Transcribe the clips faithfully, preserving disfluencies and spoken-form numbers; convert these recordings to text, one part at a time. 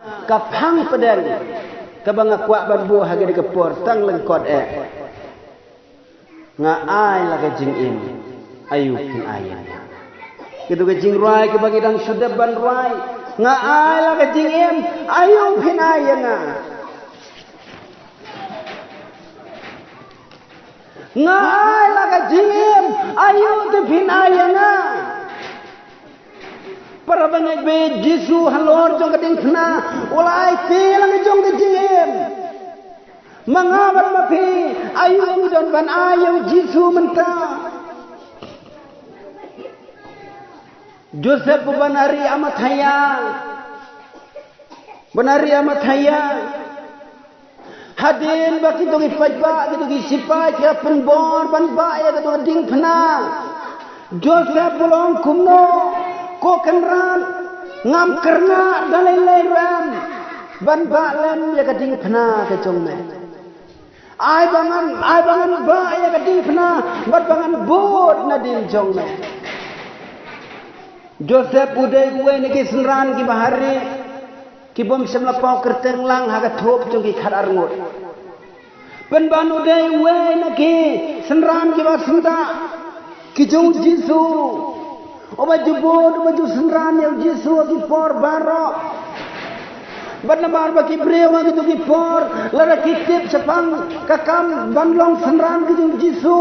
ka phang pdeng kaba nga kwah ban buh ha kane ka por tang lyngkot eh. Nga ai la ka jingim, aïu phin ai ïa nga. Kito ka jingrwai kaba ngi dang shu dep ban rwai. Nga ai la ka jingim, aïu phin ai ïa nga. Nga ai la ka jingim, aïu te phin ai ïa nga. Para bangeit bad Jisu halor jong ka diengphna u la ai te la ka jong ka jingim. Ma nga bad ma phi, aïu ngi don ban ai ïa u Jisu mynta. Joseph u ban ari Arimathea. Ban ari Arimathea. Hadien ba kito ki paidbah, kito ki sipai ki la pynbor ban bah ïa kato ka diengphna. Joseph u la ong kumno, ko Kynrad, ngam kyrngah da lei lei ruh em ban bah lem ïa ka diengphna ka jong me. Ai ba ngan, ai ba ngan bah ïa ka diengphna bad ba ngan bud nadien jong me. Joseph u dei uwei na ki synran kiba ha rieh, ki bym shym la paw kyrteng lang ha ka thup jong ki khatar ngut. Pynban u dei uwei na ki synran kiba syndah ki jong u Jisu. Uba ju bud, uba ju synran ïa u Jisu ha ki por baroh. Bad namar ba ki briew ha kito ki por, lada ki tip shaphang ka kam ban long synran ki jong u Jisu,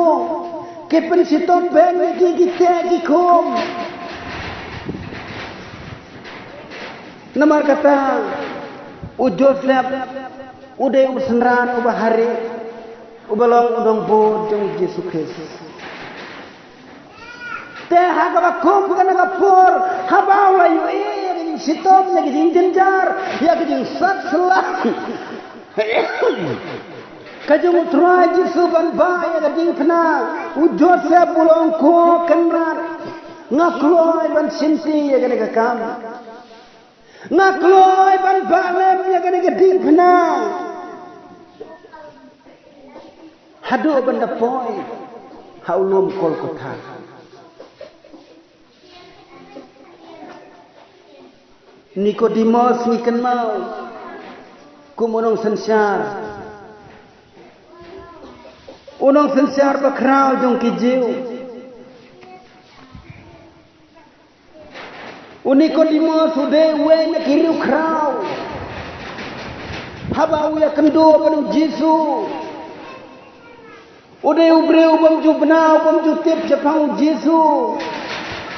ki pynshitom beiñ ïa ki, ki teh, ki khum. Namar kata, u Joseph u dei u synran uba ha rieh, uba long u nongbud jong u Jisu Khrist. Te ha kaba kum kane ka por, haba u la ïohi ïa ka jingshitom, ïa ka jingjynjar, ïa ka jingsat sla ka jong u Trai Jisu ban bah ïa ka diengphna, u Joseph u la ong, ko Kynrad, nga kloi ban shimti ïa kane ka kam. Nga kloi ban bah lem ïa kane ka diengphna haduh ban da poi ha u lum Golgotha. Nikodimos ngi kynmaw kum u nongsynshar, u nongsynshar bakhraw jong ki Jiw. U Nikodimos u dei uwei na ki riewkhraw. Haba u ïakynduh bad u Jisu, u dei u briew bym ju bna, bym ju tip shaphang u Jisu.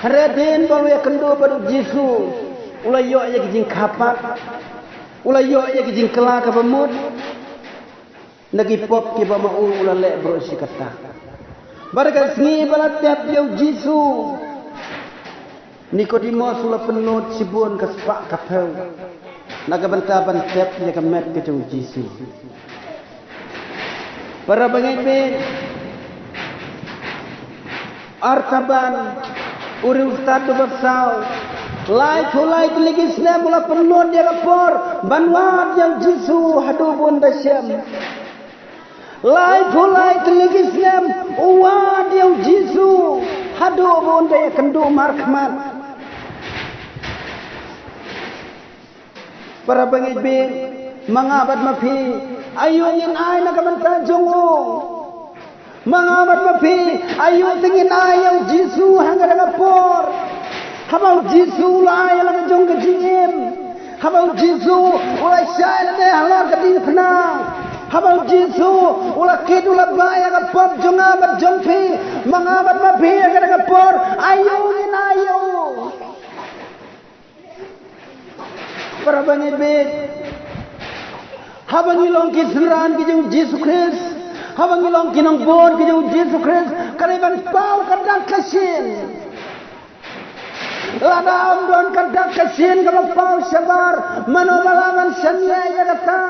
Hynrei hadien ba u ïakynduh bad u Jisu, u la ïoh ïa ki jingkha pat, u la ïoh ïa ki jingkylla kaba mut na ki pop kiba ma u u la leh baroh shi katta. Bad ka sngi ba la tep ïa u Jisu, Nikodimos u la pynlut shibun ka spah ka phew na ka bynta ban tep ïa ka met ka jong u Jisu. Para bangeit bad Artaban, u riewstad uba saw, laiphew lai tylli ki snem u la pynlut ïa ka por ban wad ïa u Jisu haduh ba un da shem. Laiphew lai tylli ki snem u wad ïa u Jisu haduh ba un da ïakynduh markhmat. Para bangeit bad ma nga bad ma phi, aïu ngin ai na ka bynta jong u? Ma nga bad ma phi, aïu te ngin ai ïa u Jisu ha kane ka por? Haba u Jisu u la ai la ka jong ka jingim, haba u Jisu u la shah lade halor ka diengphna, haba u Jisu u la kit, u la bah ïa ka pop jong nga bad jong phi, ma nga bad ma phi ha kane ka por, aïu ngin ai ïa u? Para bangeit bad, haba ngi long ki synran ki jong u Jisu Khrist, haba ngi long ki nongbud ki jong u Jisu Khrist, ka dei ban paw ka dak ka shin. Lada ym don ka dak ka shin kaba paw shabar, mano ba lah ban shaniah ïa kata?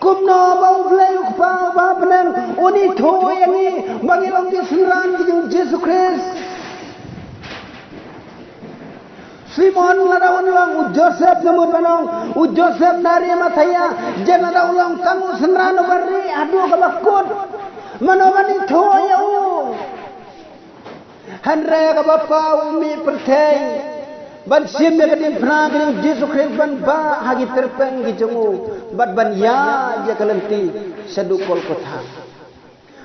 Kumno ba U Blei U Kpa uba ha bneng un ithuh ïa ngi ba ngi long ki synran ki jong u Jisu Khrist? Simon lada un long, u Joseph, nga mut ban ong, u Joseph na Arimathea, jen lada u long tang u synran uba rieh haduh kaba kut, mano ban ithuh ïa u? Hynrei kaba paw u mih pyrthei, Ban shim ïa ka diengphna ka jong u Jisu Khrist ban bah ha ki tyrpeng ki jong u, bad ban ïaid ïa ka lynti shaduh Kolkotha.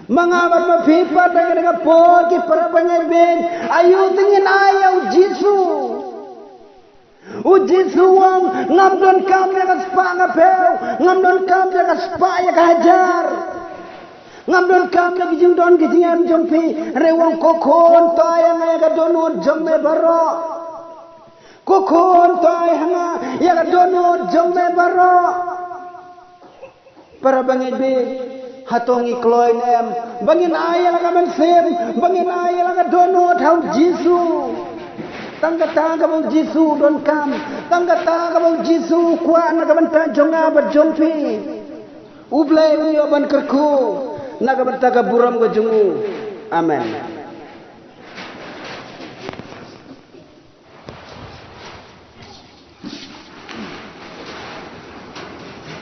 Ma nga bad ma phi pat ha kane ka por, ki para bangeit beiñ, aïu te ngin ai ïa u Jisu? U Jisu u ong, ngam donkam ïa ka spah nga phew, ngam donkam ïa ka spah ïa ka hajar. Ngam donkam ïa ki jingdon ki jingem jong phi, hynrei u ong, ko khun, to ai ha nga ïa ka dohnud jong me baroh. Ko khun, to ai ha nga ïa ka dohnud jong me baroh. Para bangeit beiñ, hato ngi kloi ne em ba ngin ai ïa la ka mynsiem, ba ngin ai ïa la ka dohnud ha u Jisu? Tang kata kaba u Jisu u donkam, tang kata kaba u Jisu u kwah na ka bynta jong nga bad jong phi. U Blei un ïoh ban kyrkhu na ka bynta ka burom ka jong u. Amen.